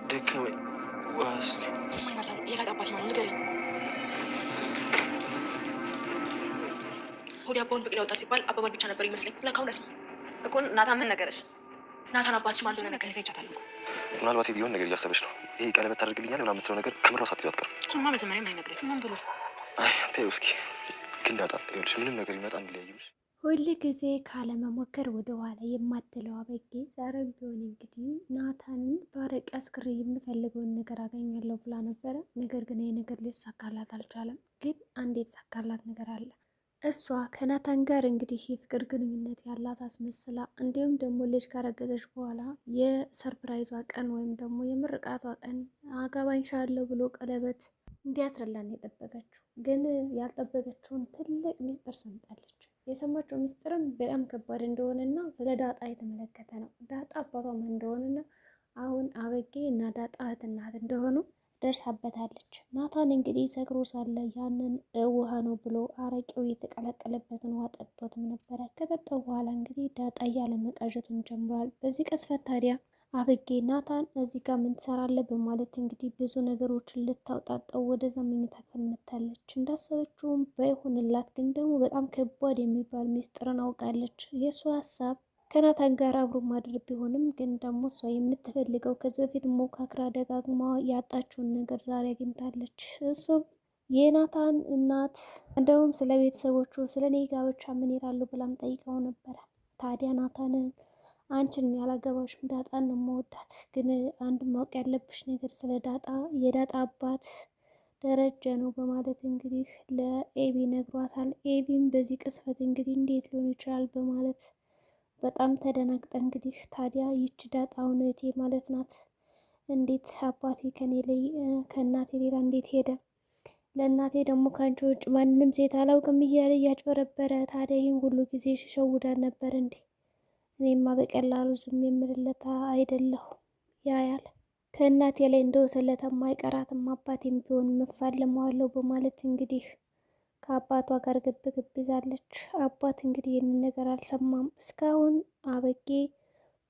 ደከመኝ። ስማኝ ናታን፣ የዳጣ አባት ማነው? ንገረኝ። ሆዴ አባውን ብቅል ያወጣል ሲባል አባባል ብቻ ነበር ይመስለኝ። ለካ እውነት ነው እኮ። ናታን ምን ነገረሽ? ናታን አባትሽ ማን እንደሆነ ነገረኝ። ይቻታል እኮ። ምናልባት ቢሆን ነገር እያሰበች ነው። ይሄ ቀለበት ታደርግልኛል ምናምን የምትለው ነገር ከምሯ ሳትይዘው አትቀርም። እሱማ መጀመሪያ ምን ይነግረኝ? ምን ብሎ? አይ ተይው እስኪ። ግን ዳጣ ይኸውልሽ፣ ምንም ነገር ይመጣ እንለያይምሽ። ሁል ጊዜ ካለመሞከር ወደ ኋላ የማትለው አበጌ ዛሬም ቢሆን እንግዲህ ናታንን በአረቄ አስክሬ የምፈልገውን ነገር አገኛለሁ ብላ ነበረ። ነገር ግን ይህ ነገር ሊሳካላት አልቻለም። ግን አንድ የተሳካላት ነገር አለ። እሷ ከናታን ጋር እንግዲህ የፍቅር ግንኙነት ያላት አስመስላ እንዲሁም ደግሞ ልጅ ካረገዘች በኋላ የሰርፕራይዟ ቀን ወይም ደግሞ የምርቃቷ ቀን አገባኝሻለሁ ብሎ ቀለበት እንዲያስረላን የጠበቀችው፣ ግን ያልጠበቀችውን ትልቅ ሚስጥር ሰምታለች። የሰማችው ሚስጥርም በጣም ከባድ እንደሆነና ስለ ዳጣ የተመለከተ ነው። ዳጣ አባቷ ማን እንደሆነና አሁን አበጌ እና ዳጣ እህትና እህት እንደሆኑ ደርሳበታለች። ናታን እንግዲህ ሰክሮ ሳለ ያንን ውሃ ነው ብሎ አረቄው የተቀላቀለበትን ውሃ ጠጥቶትም ነበረ። ከጠጣው በኋላ እንግዲህ ዳጣ እያለ መቃዠቱን ጀምሯል። በዚህ ቅጽበት ታዲያ አበጌ ናታን እዚህ ጋር ምን ትሰራለህ በማለት እንግዲህ ብዙ ነገሮችን ልታውጣጣው ወደዛ መኝታ ክፍል መታለች። እንዳሰበችውም ባይሆንላት ግን ደግሞ በጣም ከባድ የሚባል ሚስጥርን አውቃለች። የእሷ ሀሳብ ከናታን ጋር አብሮ ማድረግ ቢሆንም ግን ደግሞ እሷ የምትፈልገው ከዚህ በፊት ሞካክራ ደጋግማ ያጣችውን ነገር ዛሬ አግኝታለች። እሱም የናታን እናት እንደውም ስለ ቤተሰቦቹ ስለ እኔ ጋብቻ ምን ይላሉ ብላም ጠይቀው ነበረ። ታዲያ ናታንን አንቺን ያላገባሽም፣ ዳጣን ነው የምወዳት፣ ግን አንድ ማወቅ ያለብሽ ነገር ስለ ዳጣ የዳጣ አባት ደረጀ ነው በማለት እንግዲህ ለኤቢ ነግሯታል። ኤቢም በዚህ ቅጽበት እንግዲህ እንዴት ሊሆን ይችላል በማለት በጣም ተደናግጠ እንግዲህ ታዲያ ይች ዳጣ እህቴ ማለት ናት፣ እንዴት አባቴ ከኔ ላይ ከእናቴ ሌላ እንዴት ሄደ? ለእናቴ ደግሞ ከአንቺ ውጭ ማንንም ሴት አላውቅም እያለ እያጭበረበረ፣ ታዲያ ይህን ሁሉ ጊዜ ሽሸውዳን ነበር እንዴ? እኔማ በቀላሉ ዝም የምልለት አይደለሁ። ያያል ከእናቴ ላይ እንደወሰለተ አይቀራትም፣ አባቴም ቢሆን መፋለመዋለሁ በማለት እንግዲህ ከአባቷ ጋር ግብ ግብ ይዛለች። አባት እንግዲህ ይህንን ነገር አልሰማም እስካሁን። አበጌ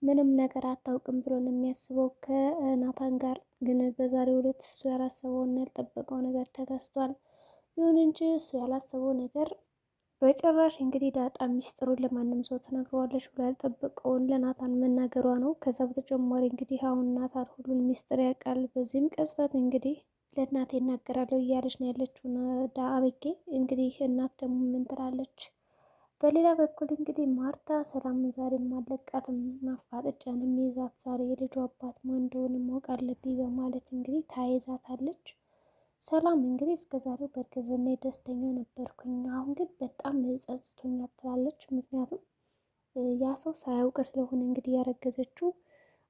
ምንም ነገር አታውቅም ብሎ ነው የሚያስበው ከናታን ጋር። ግን በዛሬው ዕለት እሱ ያላሰበውና ያልጠበቀው ነገር ተከስቷል። ይሁን እንጂ እሱ ያላሰበው ነገር በጭራሽ እንግዲህ ዳጣ ሚስጥሩን ለማንም ሰው ትነግረዋለች ብሎ ያልጠበቀውን ለናታን መናገሯ ነው። ከዛ በተጨማሪ እንግዲህ አሁን ናታን ሁሉን ሚስጥር ያውቃል። በዚህም ቅጽበት እንግዲህ ለእናቴ እናገራለሁ እያለች ነው ያለችው አበጌ። እንግዲህ እናት ደግሞ ምን ትላለች? በሌላ በኩል እንግዲህ ማርታ ሰላምን ዛሬ ማለቃትም አፋጥጫን የሚይዛት ዛሬ የልጁ አባት ማን እንደሆነ ማወቅ አለብኝ በማለት እንግዲህ ታይዛታለች። ሰላም እንግዲህ እስከ ዛሬው በእርግዝና ደስተኛ ነበርኩኝ፣ አሁን ግን በጣም ጸጽቶኛል ትላለች። ምክንያቱም ያ ሰው ሳያውቅ ስለሆነ እንግዲህ ያረገዘችው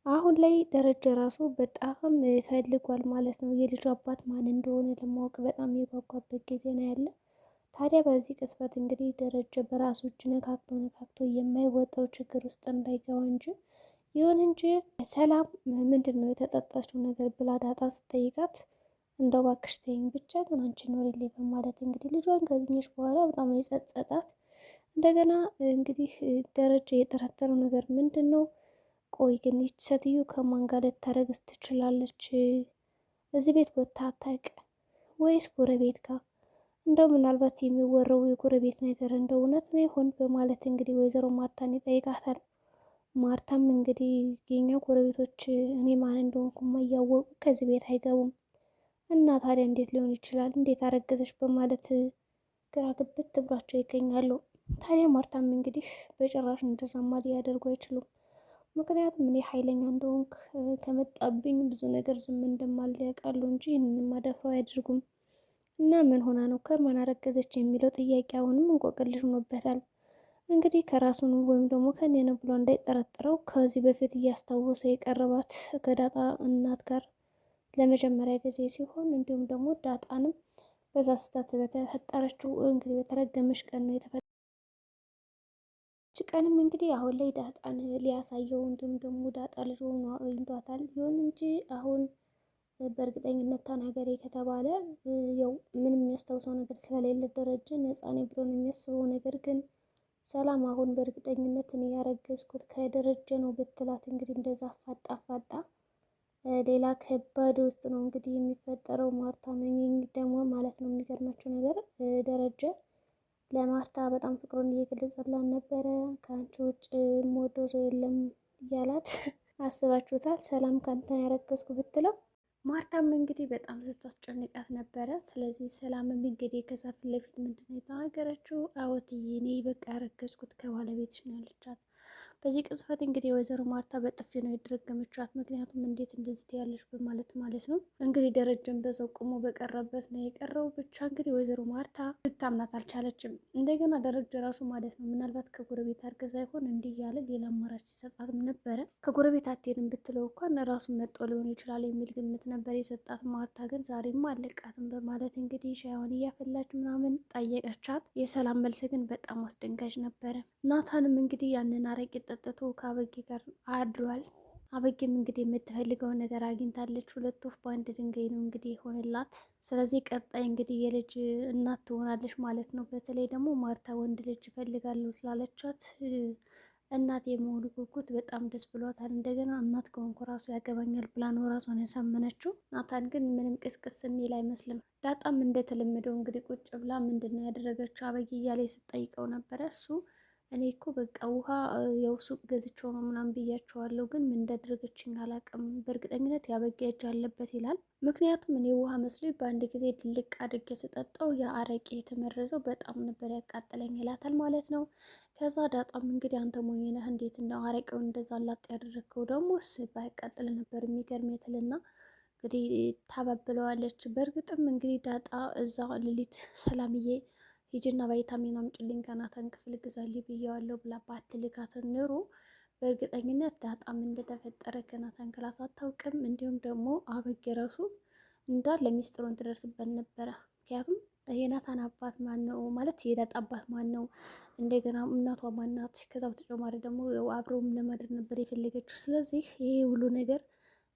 አሁን ላይ ደረጀ ራሱ በጣም ፈልጓል ማለት ነው። የልጁ አባት ማን እንደሆነ ለማወቅ በጣም የጓጓበት ጊዜ ነው ያለ። ታዲያ በዚህ ቅጽበት እንግዲህ ደረጀ በራሱ እጅ ነካክቶ ነካክቶ የማይወጣው ችግር ውስጥ እንዳይገባ እንጂ። ይሁን እንጂ ሰላም ምንድን ነው የተጠጣችው ነገር ብላ ዳጣ ስትጠይቃት እንደው እባክሽ ተይኝ ብቻ ግን አንቺ ኖሪልኝ በማለት እንግዲህ ልጇን ካገኘች በኋላ በጣም ነው የጸጸጣት። እንደገና እንግዲህ ደረጀ የጠረጠረው ነገር ምንድን ነው? ቆይ ግን ይች ሴትዮ ከማን ጋር ልታረግዝ ትችላለች? እዚህ ቤት ወጥታ አታውቅ ወይስ ጎረቤት ጋር? እንደው ምናልባት የሚወራው የጎረቤት ነገር እንደው እውነት ነው ይሆን በማለት እንግዲህ ወይዘሮ ማርታን ይጠይቃታል። ማርታም እንግዲህ የኛ ጎረቤቶች እኔ ማን እንደሆንኩማ እያወቁ ከዚህ ቤት አይገቡም እና ታዲያ እንዴት ሊሆን ይችላል? እንዴት አረገዘች? በማለት ግራ ግብት ብሏቸው ይገኛሉ። ታዲያ ማርታም እንግዲህ በጭራሽ እንደዛማ ሊያደርጉ አይችሉም። ምክንያቱም እኔ ኃይለኛ እንደሆንክ ከመጣብኝ ብዙ ነገር ዝም እንደማል ያውቃሉ እንጂ ይህንን ደፍረው አያደርጉም። እና ምን ሆና ነው ከማን አረገዘች የሚለው ጥያቄ አሁንም እንቆቅልሽ ሆኖበታል። እንግዲህ ከራሱ ነው ወይም ደግሞ ከኔ ነው ብሎ እንዳይጠረጥረው ከዚህ በፊት እያስታወሰ የቀረባት ከዳጣ እናት ጋር ለመጀመሪያ ጊዜ ሲሆን እንዲሁም ደግሞ ዳጣንም በዛ ስህተት በተፈጠረችው እንግዲህ በተረገመች ቀን ነው የተፈጠረች ቀንም እንግዲህ አሁን ላይ ዳጣን ሊያሳየው እንዲሁም ደግሞ ዳጣ ልጅ ሆኖ አግኝቷታል። ይሁን እንጂ አሁን በእርግጠኝነት ተናገሪ ከተባለ ያው ምንም የሚያስታውሰው ነገር ስለሌለ ደረጀ ነፃ ነኝ ብሎ ነው የሚያስበው። ነገር ግን ሰላም አሁን በእርግጠኝነት እኔ ያረገዝኩት ከደረጀ ነው ብትላት እንግዲህ እንደዛ አፋጣ አፋጣ ሌላ ከባድ ውስጥ ነው እንግዲህ የሚፈጠረው። ማርታ መኝኝ ደግሞ ማለት ነው። የሚገርማቸው ነገር ደረጀ ለማርታ በጣም ፍቅሩን እየገለጸላት ነበረ። ከአንቺ ውጭ የምወደው ሰው የለም እያላት አስባችሁታል። ሰላም ካንተን ያረገዝኩ ብትለው ማርታም እንግዲህ በጣም ስታስጨንቃት ነበረ። ስለዚህ ሰላምም እንግዲህ ከዛ ፊት ለፊት ምንድን ነው የተናገረችው? አወትዬ እኔ በቃ ያረገዝኩት ከባለቤትሽ ነው ያለቻት። በዚህ ቅጽበት እንግዲህ ወይዘሮ ማርታ በጥፊ ነው የደረገመቻት። ምክንያቱም እንዴት እንደዚህ ትያለሽ በማለት ማለት ነው። እንግዲህ ደረጀን በዛው ቆሞ በቀረበት ነው የቀረው። ብቻ እንግዲህ ወይዘሮ ማርታ ልታምናት አልቻለችም። እንደገና ደረጀ ራሱ ማለት ነው ምናልባት ከጎረቤት አርግዛ ይሆን እንዲህ እያለ ሌላ አማራጭ ሲሰጣትም ነበረ። ከጎረቤት አትሄድም ብትለው እንኳን ራሱ መጦ ሊሆን ይችላል የሚል ግምት ነበር የሰጣት። ማርታ ግን ዛሬማ አለቃትም በማለት እንግዲህ ሻይዋን እያፈላች ምናምን ጠየቀቻት። የሰላም መልስ ግን በጣም አስደንጋጭ ነበረ። ናታንም እንግዲህ ያንን አረቄ ጠጥቶ ከአበጌ ጋር አድሯል። አበጌም እንግዲህ የምትፈልገውን ነገር አግኝታለች። ሁለት ወፍ በአንድ ድንጋይ ነው እንግዲህ የሆነላት። ስለዚህ ቀጣይ እንግዲህ የልጅ እናት ትሆናለች ማለት ነው። በተለይ ደግሞ ማርታ ወንድ ልጅ እፈልጋለሁ ስላለቻት እናት የመሆኑ ጉጉት በጣም ደስ ብሏታል። እንደገና እናት ከሆንኩ ራሱ ያገባኛል ብላ ነው ራሷን ያሳመነችው። ናታን ግን ምንም ቅስቅስ የሚል አይመስልም። ዳጣም እንደተለመደው እንግዲህ ቁጭ ብላ ምንድን ነው ያደረገችው አበጌ እያለ ስትጠይቀው ነበረ። እሱ እኔ እኮ በቃ ውሃ ያው ሱቅ ገዝቼው ነው ምናምን ብያቸዋለሁ፣ ግን ምን እንዳደረገችኝ አላውቅም። በእርግጠኝነት ያበጌ እጅ አለበት ይላል። ምክንያቱም እኔ ውሃ መስሎኝ በአንድ ጊዜ ድልቅ አድርጌ ስጠጣው የአረቄ የተመረዘው በጣም ነበር ያቃጠለኝ ይላታል ማለት ነው። ከዛ ዳጣም እንግዲህ አንተ ሞኝ ነህ፣ እንዴት ነው አረቄውን እንደዛ ላጥ ያደረግከው? ደግሞስ ባያቃጥል ነበር የሚገርም የትልና እንግዲህ ታባብለዋለች። በእርግጥም እንግዲህ ዳጣ እዛ ሌሊት ሰላምዬ ሂጂና ቫይታሚን አምጪልኝ ከናታን ክፍል ግዛልኝ ብየዋለሁ ብላ ባትልካት ኑሮ በእርግጠኝነት ዳጣም እንደተፈጠረ ከናታን class አታውቅም። እንዲሁም ደግሞ አበጌ ራሱ እንዳለ ሚስጥሩን ትደርስበት ነበረ። ምክንያቱም የናታን አባት ማን ነው ማለት የዳጣ አባት ማን ነው፣ እንደገና እናቷ ማናት። ከዛ በተጨማሪ ደግሞ አብረውም ለማድረግ ነበር የፈለገችው። ስለዚህ ይሄ ሁሉ ነገር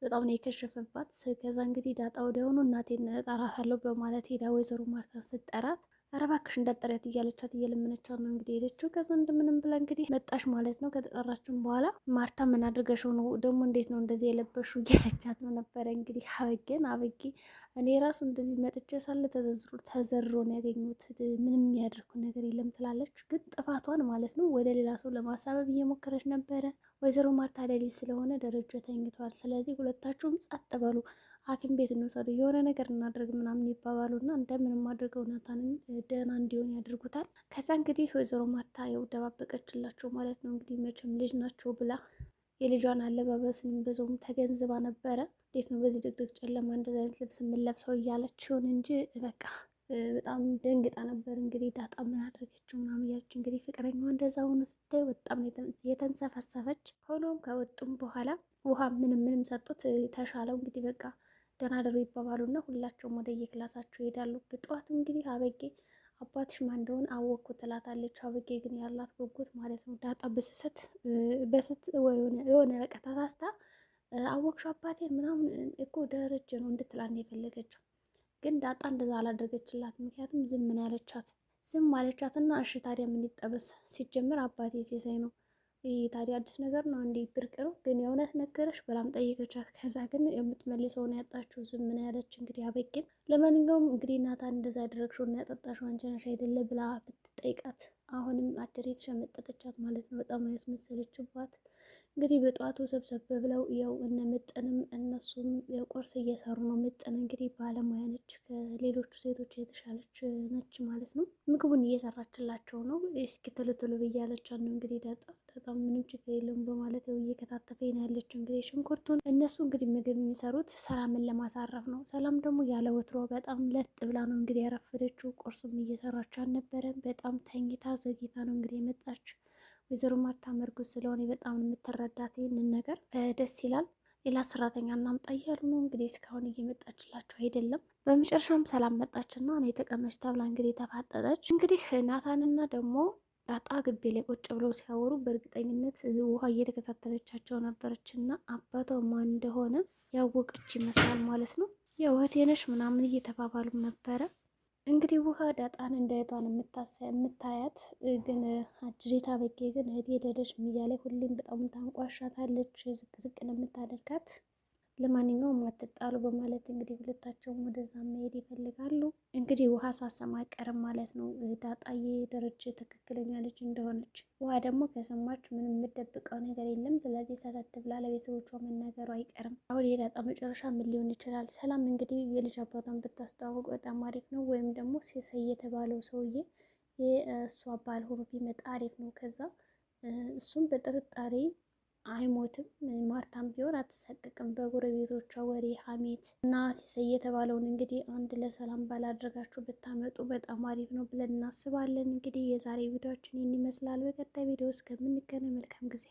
በጣም ነው የከሸፈባት። ከዛ እንግዲህ ዳጣ ወዲያውኑ እናቴን እጠራታለሁ በማለት ሄዳ ወይዘሮ ማርታን ስትጠራት ኧረ እባክሽ እንዳትጠሪያት እያለቻት እየለመነቻት ነው እንግዲህ ሄደችው። ከዛ እንደምንም ብላ እንግዲህ መጣሽ ማለት ነው። ከተጠራችን በኋላ ማርታ ምን አድርገሽው ነው ደግሞ እንዴት ነው እንደዚህ የለበሽው እያለቻት ነው ነበረ እንግዲህ አበጌን። አበጌ እኔ ራሱ እንደዚህ መጥቼ ሳለ ተዘርሮ ነው ያገኙት፣ ምንም የሚያደርጉ ነገር የለም ትላለች። ግን ጥፋቷን ማለት ነው ወደ ሌላ ሰው ለማሳበብ እየሞከረች ነበረ። ወይዘሮ ማርታ ሌሊት ስለሆነ ደረጀ ተኝቷል። ስለዚህ ሁለታችሁም ጸጥ በሉ ሐኪም ቤት እንውሰዱ፣ የሆነ ነገር እናድርግ ምናምን ይባባሉና እንደምንም አድርገው ናታንን ደህና እንዲሆን ያደርጉታል። ከዛ እንግዲህ ወይዘሮ ማርታ ያው ደባበቀችላቸው ማለት ነው። እንግዲህ መቼም ልጅ ናቸው ብላ የልጇን አለባበስንም ብዙም ተገንዝባ ነበረ። እንዴት ነው በዚህ ድቅድቅ ጨለማ እንደዚህ አይነት ልብስ የምንለብሰው እያለች ይሁን እንጂ በቃ በጣም ደንግጣ ነበር። እንግዲህ ዳጣ ምን አደረገችው ምናምን እያለች እንግዲህ ፍቅረኛዋ እንደዛ ሆኖ ስታይ በጣም የተንሰፈሰፈች። ሆኖም ከወጡም በኋላ ውሃ ምንም ምንም ሰጡት፣ ተሻለው። እንግዲህ በቃ ደህና ደሩ ይባባሉና ሁላቸውም ወደ የክላሳቸው ይሄዳሉ። በጠዋት እንግዲህ አበጌ አባትሽ ማን እንደሆነ አወቅኩ ትላታለች። አበጌ ግን ያላት ጉጉት ማለት ነው ዳጣ በስሰት በስት የሆነ በቃ ተሳስታ አወቅሽው አባቴን ምናምን እኮ ደረጀ ነው እንድትላት ነው የፈለገችው። ግን ዳጣ እንደዛ አላደረገችላት። ምክንያቱም ዝም ነው ያለቻት። ዝም አለቻት እና እሺ ታዲያ ምን ይጠበስ? ሲጀምር አባቴ ሲሳይ ነው። ይህ ታዲያ አዲስ ነገር ነው እንዴ? ብርቅ ነው ግን የእውነት ነገረሽ ብላም ጠየቀቻት። ከዛ ግን የምትመልሰውን ያጣችው ዝም ነው ያለች እንግዲህ አበጌም። ለማንኛውም እንግዲህ ናታን እንደዛ ያደረግሽው እና ያጠጣሽው አንቺ ነሽ አይደለ ብላ ብትጠይቃት አሁንም አጭር የተሸመጠጠቻት ማለት ነው። በጣም ያስመሰለችባት። እንግዲህ በጠዋቱ ሰብሰብ ብለው ያው እነ ምጥንም እነሱም ቁርስ እየሰሩ ነው። ምጥን እንግዲህ ባለሙያ ነች፣ ከሌሎቹ ሴቶች የተሻለች ነች ማለት ነው። ምግቡን እየሰራችላቸው ነው። እስኪ ቶሎ ቶሎ ብያለቻት ነው እንግዲህ ዳጣ በጣም ምንም ችግር የለውም በማለት ያው እየከታተፈ ነው ያለችው እንግዲህ ሽንኩርቱን። እነሱ እንግዲህ ምግብ የሚሰሩት ሰላምን ለማሳረፍ ነው። ሰላም ደግሞ ያለ ወትሮ በጣም ለጥ ብላ ነው እንግዲህ ያረፈደችው። ቁርስም እየሰራች አልነበረም። በጣም ተኝታ ዘግይታ ነው እንግዲህ የመጣች። ወይዘሮ ማርታ እርጉዝ ስለሆነ በጣም ነው የምትረዳት ይህንን ነገር ደስ ይላል። ሌላ ሰራተኛ እናምጣ እያሉ ነው እንግዲህ እስካሁን እየመጣችላቸው አይደለም። በመጨረሻም ሰላም መጣችና እኔ ተቀመጭ ተብላ እንግዲህ ተፋጠጠች። እንግዲህ ናታንና ደግሞ ዳጣ ግቢ ላይ ቁጭ ብለው ሲያወሩ በእርግጠኝነት ውሃ እየተከታተለቻቸው ነበረች እና አባቷ ማን እንደሆነ ያወቀች ይመስላል ማለት ነው። ያው እህቴ ነሽ ምናምን እየተባባሉም ነበረ። እንግዲህ ውሃ ዳጣን እንደ እህቷን የምታያት ግን አጅሬታ በጌ ግን እህቴ ደደሽ እያለ ሁሌም በጣም ታንቋሻታለች፣ ዝቅ ዝቅ ነው የምታደርጋት። ለማንኛውም አትጣሉ በማለት እንግዲህ ሁለታቸውም ወደዛ መሄድ ይፈልጋሉ። እንግዲህ ውሃ ሳሰማ አይቀርም ማለት ነው ዳጣዬ ደረጀ ትክክለኛ ልጅ እንደሆነች። ውሃ ደግሞ ከሰማች ምንም የምደብቀው ነገር የለም። ስለዚህ ሰተት ብላ ለቤተሰቦቿ መናገሩ አይቀርም። አሁን የዳጣ መጨረሻ ምን ሊሆን ይችላል? ሰላም እንግዲህ የልጅ አባቷን ብታስተዋውቅ በጣም አሪፍ ነው። ወይም ደግሞ ሲሳይ የተባለው ሰውዬ የእሷ ባል ሆኖ ቢመጣ አሪፍ ነው። ከዛ እሱም በጥርጣሬ አይሞትም። ማርታም ቢሆን አትሰቅቅም በጎረቤቶቿ ወሬ ሀሜት እና ሲሳይ የተባለውን እንግዲህ አንድ ለሰላም ባላደረጋችሁ ብታመጡ በጣም አሪፍ ነው ብለን እናስባለን። እንግዲህ የዛሬ ቪዲዮችን ይህን ይመስላል። በቀጣይ ቪዲዮ እስከምንገናኝ መልካም ጊዜ።